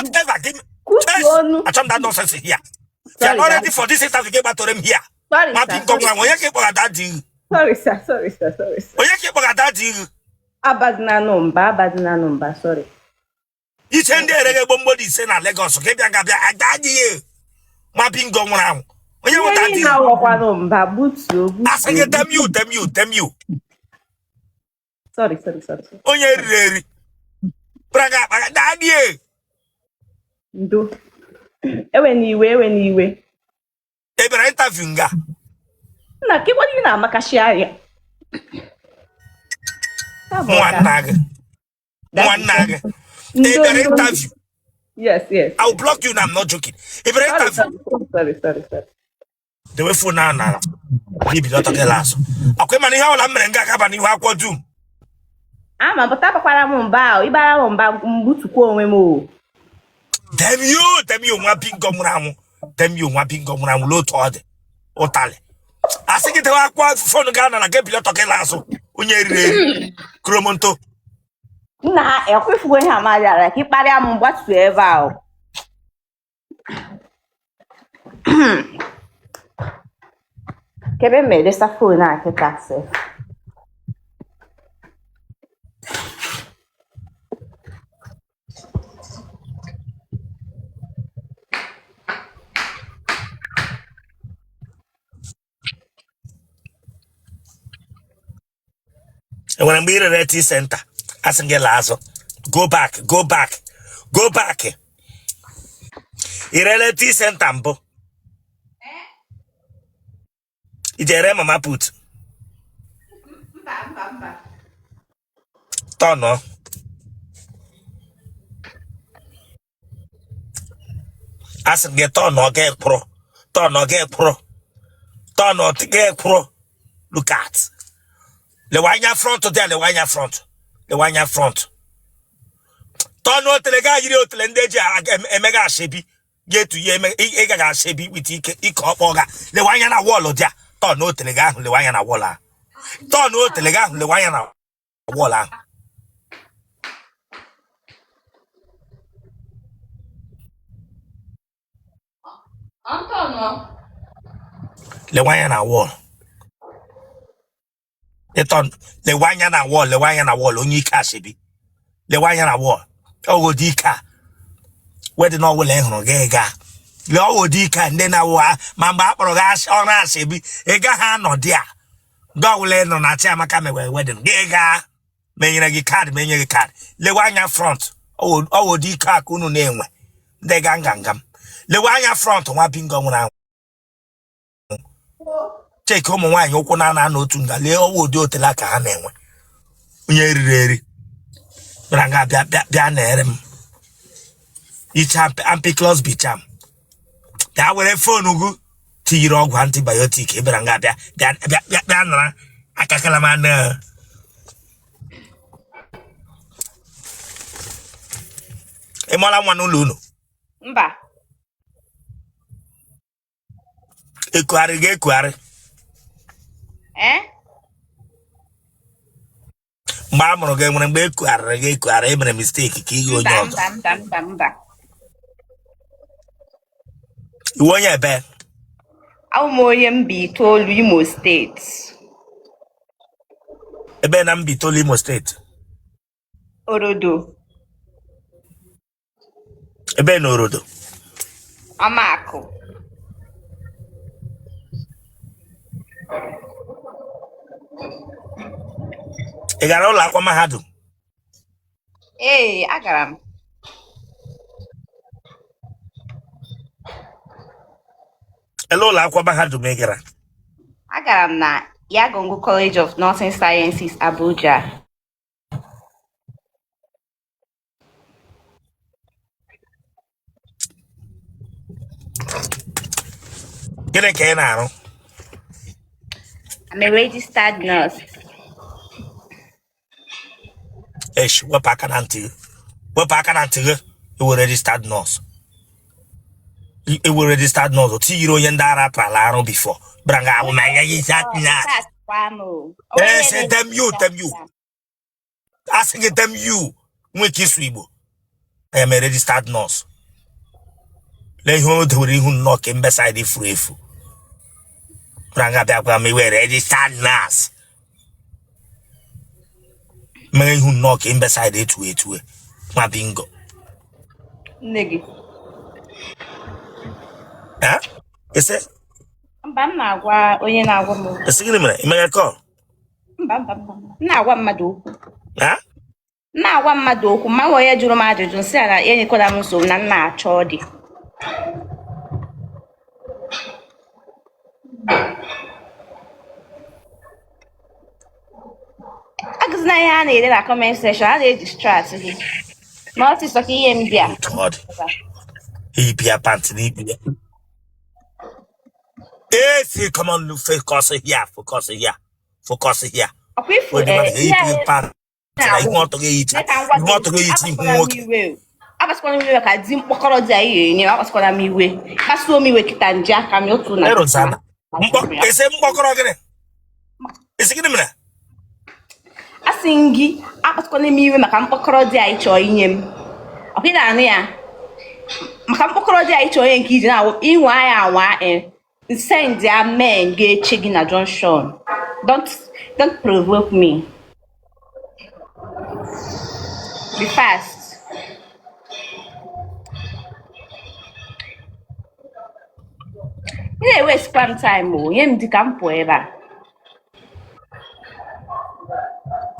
Don't ever give me. Kwutuo ọnụ. Achọ m that nonsense here. If you are Sorry, not ready daddy. for this interview, gị gbatọrọ m here. Sorry, Ma sir. bingo nwa onye ka ị kpọga daddy gị? Sorry, sir. Sorry, sir. Sorry, sir. Onye ka ị kpọga daddy gị? Abazina mba, abazina mba, sorry. Iche ndị ereghe gbomgbodi ise na Lagos ka ị bịa nga bịa daddy gị. Ma bingo nwụrụ anwụ. Onye Ihe wụ daddy niile gị? awọkwanụ mba, gbutuo, Asị gị gbutuo. damn you, damn you, damn you. Sorry, sorry, sorry. Sorry. Onye eriri eri. Bịara nga akpa daddy gị. Ndo. Ewe n'iwe, ewe n'iwe. Ị bịara interview nga. Nna, kekwanụ ị na-amakashi anya. Nwa nna gị. Nwa nna gị. Ị Ndo, bịara ndo. interview. Yes. I will block you now. I'm not joking. Ị bịara Sorry, interview. sorry, sorry, sorry. Dewe phone ahụ n'ala. Gị bido ọtọ gị laa azụ. Ọkwa ị ma na ihe ọbụla m mere nga agaba n'ihu akwụkwọ dum. Ama pụta abakwara m mba ahụ, ịbara m mba mgbutukwa onwe m o. Damn you, damn you, nwa bingo nwụrụ anwụ. Damn you, nwa bingo nwụrụ anwụ l'otu ọ dị. Ụtalị. Asị gị dewe akwụkwọ phone gị n'ala gị bido ọtọ gị laa azụ. Onye eriri eri. Kromonto. Nna, ekwefugo ihe amadịara ka ịkparịa m gbatuo ebe ahụ. Kebe m edesa phone a kịta sef. Enwere mgbe ị rere tea center asị gị laa azụ go back go back go back ị rere tea center mbụ i jere mama put tọnụ asị gị tọnụ gị kwụrụ tọnụ gị kwụrụ tọnụ gị kwụrụ look at lewe anya front dị lewe anya front lewe anya front tọnụ otele ga yiri otele ndị eji emega ashebi ga-etu ya eme ị gaghị ashebi with ike ike ọkpọ ga lewe anya na wall dị a tọnụ otele gị ahụ lewe anya na wall ahụ tọnụ otele gị ahụ lewe anya na wall ahụ lewe anya na wall ịtọ lewe anya na wall lewe anya na wall onye ike ashebi lewe anya na wall ọgodi ike a wedding ọbụla ị hụrụ gị gaa lee ọgodi ike a ndị na-awụ ma mgbe a kpọrọ gị ọrụ ashebi ị gaghị anọ dị a mgbe ọbụla ị nọ na Chiamaka mewere wedding gị gaa ma enyere gị card ma enye gị card lewe anya front ọ wụ ụdị ike a ka unu na-enwe ndị ga nganga m lewe anya front nwa bingo nwụrụ anwụ check ụmụ nwaanyị ụkwụ na-ana n'otu nga lee ọ wụ ụdị otele ka ha na-enwe onye eriri eri bịara nga bịa bịa bịa na-ere m icha ampiclox bicham bịa were phone gị tinyere ọgwụ antibiotic ị bịara nga bịa bịa bịa bịa bịa nara akakala m anụ ị mụọla nwa n'ụlọ unu Mba. ekugharị gị ekugharị Eh? mgbe a mụrụ gị nwere mgbe ekugharịrị gị ekugharị e mere mistake ka ị gị onye Mba, ọzọ mba, mba, mba, mba. ị wụ onye ebe Awụ m onye Mbaitolu, Imo State. ebe na Mbaitolu Imo State Orodo. ebe na Orodo Amakụ. Ị gara ụlọ akwụkwọ mahadum? Ee, agara m. Ele ụlọ akwụkwọ mahadum ị gara? Agara m na Yagongo College of Nursing Sciences, Abuja. Gịnị ka ị na-arụ? I'm a registered nurse. Esh, wepụ aka na ntị gị. Wepụ aka na ntị gị. Ị wụ registered nurse. Ị wụ registered nurse. Otu yiri onye ndị ara tarala arụ before. Bịara nga awụ ma ya yi nurse. Ee, damn you, damn you. Asị gị damn you nwee ike ịsụ Igbo. I am a registered nurse. Lee ihe o dowere ihu nnọọ ka imbecile furu efu. Bịara nga bịa gwa m ị wụ registered nurse. Mere ihu nnọọ ka imbecile etu etu nwa bingo. Nne gị. Eh? Ị sị? Mba, m na-agwa onye na-agwa m okwu. Ị sị gịnị mere? Ị mere call? Mba, mba, mba. M na-agwa mmadụ okwu. Eh? M na-agwa mmadụ okwu ma nwe onye jụrụ m ajụjụ m sị ya na ya enyekwala m nsogbu na m na-achọ di. Agụzina ihe a na-ede na comment section, a na-eji strat gị ma ọsịsọ ka ihe m bịa. Otu ọ dị. Eyipụ ya pant n'ikpu ya. Esi, come on, focus here, focus here, focus here. Ọkwa ifu Onye mmadụ ihe eyipụ a pant na ihu ọtọ ga-eyicha ihu ọtọ ga-eyicha ihu akpasịkwala m nwoke. iwe o. Akpasịkwala m iwe ka di mkpọkọrọ di anyị ga-enye m akpasịkwala m iwe kpasuo m iwe kịta nji aka m otu na Erozana. Mkpọ ese mkpọkọrọ gịnị? Ị sị gịnị mere? Asị m gị akpasịkwala m iwe maka mkpọkọrọ di anyị chọọ inye m. Ọkwa ị na-anụ ya maka mkpọkọrọ di anyị chọọ onye nke iji na-awụ inwe anya anwa send ya men ga-eche gị na junction. Don't provoke me. Be fast. Ị na-ewaste-kwa m time o nye m di ka m pụọ ebe a.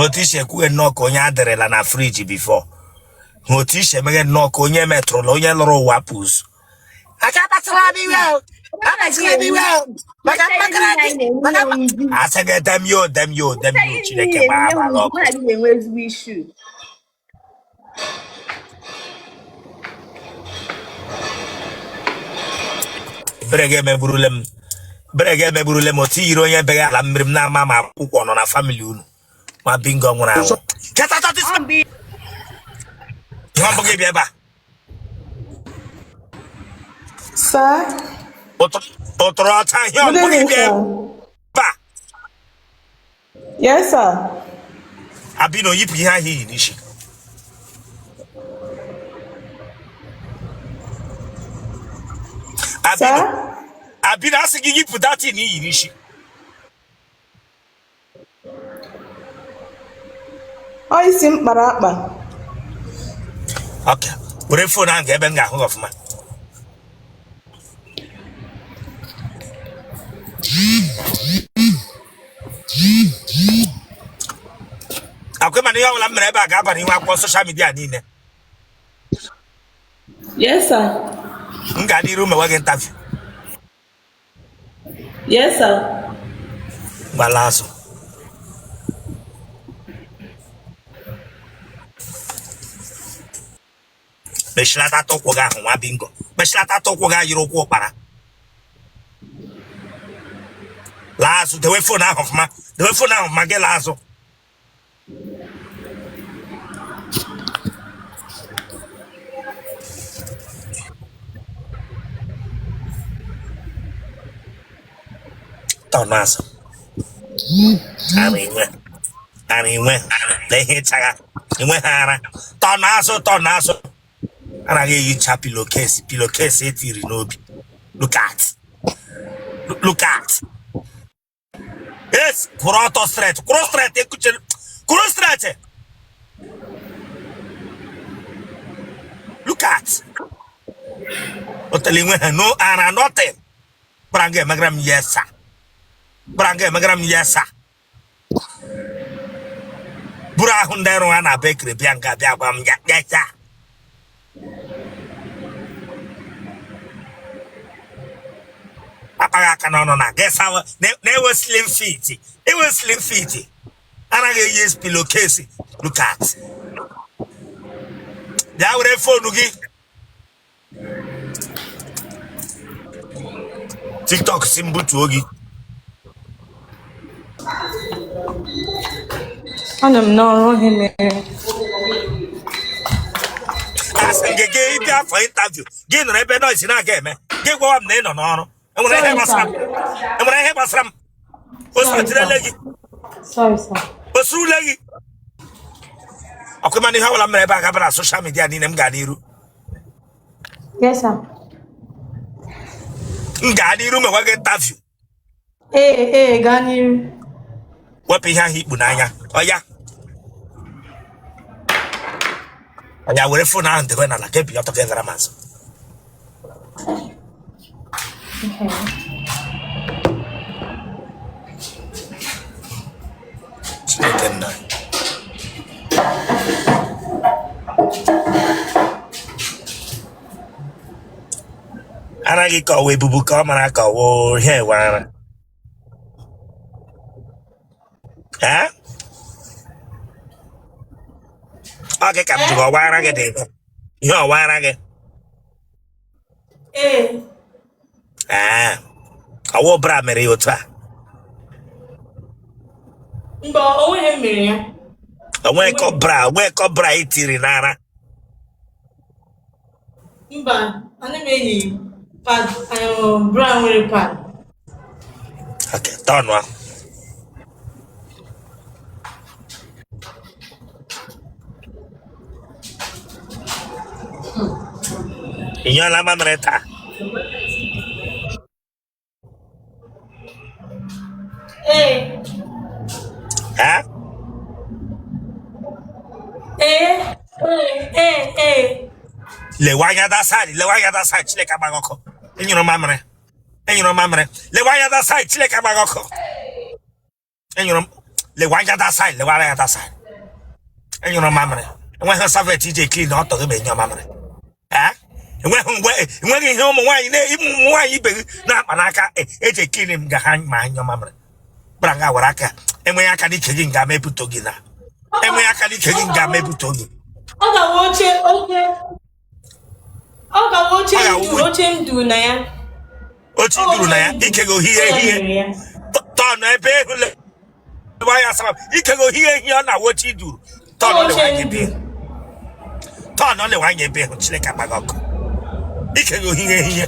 Otu i si ekwughe nnọọ ka onye adịrịla na fridge before. Otu i si emeghe nnọọ ka onye metụrụla onye lụrụ ụwa pụzụ. Aka kpatara m iwe o. Akpatara m iwe o. Maka mmakara gị. Maka asị gị damn you, damn you, damn you, Chineke gbaa abalị ọkụ. Mụ na gị na-enwe ezigbo issue. Ebere gị emegburule m. Ebere gị emegburule m otu yiri onye beghe ala mmiri m na-ama ma akwụkwọ nọ na family unu. Ma bingo nwụrụ anwụ. Get out of this Ọ mgbe ihe ọ bụghị bịa ebe a. Sir, Ụtụrụ ọcha ihe ọ good bụghị evening, bịa sir. ebe a. Yes, sir. Abino yipụ ihe ahụ i yi n'isi. Abino, Sir, Abino asị gị yipụ that thing i yi n'isi. Ọ isi m kpara akpa. Ok, were phone ahụ ga ebe m ga-ahụ gị ọfụma. Akwa mana ihe ọbụla m mere ebe a ga-aba n'ihu akwụkwọ social media niile. Yes, sir. M ga n'iru mewe gị interview. Yes, sir. Gbala azụ. Mechilata ụkwụ gị ahụ nwa bingo. Mechilata ụkwụ gị yiri ụkwụ ụkpara. Laa azụ, dewe phone ahụ ọfụma. Dewe phone ahụ ọfụma gị laa azụ. Tọnụ azụ. Ara inwe. Ara inwe. Na ihe ịchagha. Inwe ha ara. Tọnụ azụ, tọnụ azụ. Anaghị eyicha pillowcase, pillowcase etiri n'obi. Look at. Look at. Yes, kwụrụ ọtọ straight, kwụrụ straight, ekuchere, kwụrụ straight. Look at. Otele inwe ha no ara nothing. Gbara nga emegara m yes sir. Gbara nga emegara m yes sir. Buru ahụ ndị ọrụ ha na bakery bịa nga bịa gwa m ya yes sir. Akpaghị aka n'ọnụ na gesa na-ewe slim fit, ewe slim fit, anaghị eyi pillowcase. Look at. Bịa were phone gị. TikTok si m butuo gị. Anọ m n'ọrụ ihe mere. Asị gị gị bịa for interview, gị nọrọ ebe noise na-aga eme, gị gwawa m na ị nọ n'ọrụ. Enwere ihe Sorry, gbasara m? sir. Enwere ihe gbasara m? O Sorry, sọtirele sir. gị? Sorry, sir. O surule gị? Ọkwa mana ihe ọbụla m mere ebe a gaba na social media niile m ga n'iru. Yes, sir. M gaa n'iru mekwa gị interview? Ee, gaa n'iru. Wepụ ihe ahụ i kpu n'anya. Ọya ọya, were phone ahụ dewe n'ala ka ebi ọtọ gị gara m azụ. Chineke nna. Ara gị ka ọwa ebubu ka ọ mara ka ọwụ ihe ewe ara. Ee? Ọ gị ka m jụrụ ọwa ara gị dị ebe. Ihe ọwa ara gị. Ee. Ee. Ọwụ bra mere ya otu a. Mba, o nweghị m mere ya. Onwe kọ bra, onwe kọ bra i tiri n'ara. Mba, ana m eyi pad, bra nwere pad. Okay, tọnụọ. Ị nyụọla mamịrị taa? Ee. Eh? Ee. Lewe anya that side, lewe anya that side, Chineke agba gị ọkụ. Ị nyụrụ mamịrị. Ị nyụrụ mamịrị. Lewe anya that side, Chineke agba gị ọkụ. Ị nyụrụ lewe anya that side, lewe anya that side. Ị nyụrụ mamịrị. Enweghị serviette iji clean ọtọ gị ma ị nyụọ mamịrị. Ee? Enweghị ngwe enweghị ihe ụmụ nwaanyị na ụmụ nwaanyị ibe gị na-akpa n'aka eji clean m ga ha ma anyụọ mamịrị. Bra nga were aka enweghị aka n'ike gị nga mebuto gị na enweghị aka n'ike gị nga mebuto gị. Ọ ga-awa oche oche. Ọ ga-awa oche ndu oche ndu na ya. Oche nduru na ya ike gị ohie ehihie tọn ebe ịhụ lewe anya sama ike gị ohie ehihie ọ na-awụ oche iduru tọn lewe anya ebe ịhụ tọn lewe anya ebe ịhụ Chineke agba gị ọkụ ike gị ohie ehihie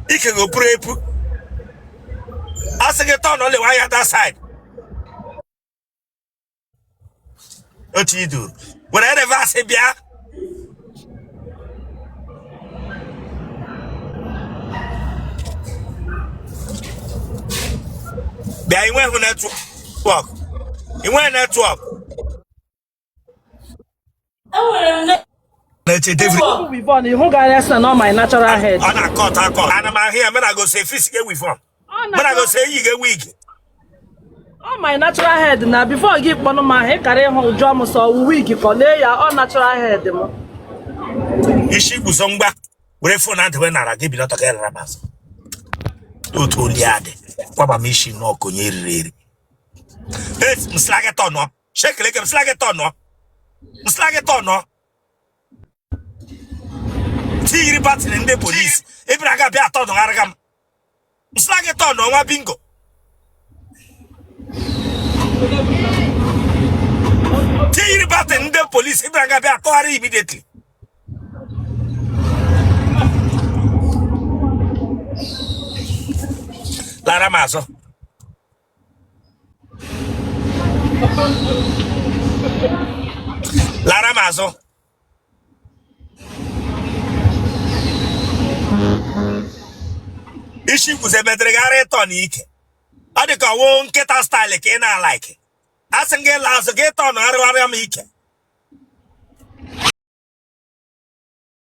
ike gị opuru epu a sị gị tọn lewe anya that side oche iduru were reverse bịa bịa inweghị network inweghị network Enwere m na-eche David Weave-on, ịhụ ga anya sị na ọ my natural head. Ọ na-akọt akọ ana m ahụ ya mena gosi efisi gị weave-on mena gosi eyi gị wig. Ọ my natural head na before gị kpọnụ m ahụ ị kara ịhụ jụọ m sọ ọwụ wig ka ọ lee ya ọ natural head m. Isi guzo mgba were phone adịwe nara gị bilọta ka ịlara m azụ otu oli adị kwaba m isi n'ọkụ onye eriri eri m sịla gị tọnụọ shekeleke m sịla gị tọnụọ m sịla gị tọnụọ tiyiri batrị ndị polisi ịbịara ga bịa tọnụgharịga m m sịla gị tọnụọ nwa bingo tiyiri batrị ndị polisi ịbịara ga bịa tọgharị immediately. Lara m azụ. Lara m azụ. Isi guzo emedere gị ara ịtọ na ike ọ dị ka ọwụ nkịta style ka ị na-alike asị m gị laa azụ gị tọ na arịgharịa m ike.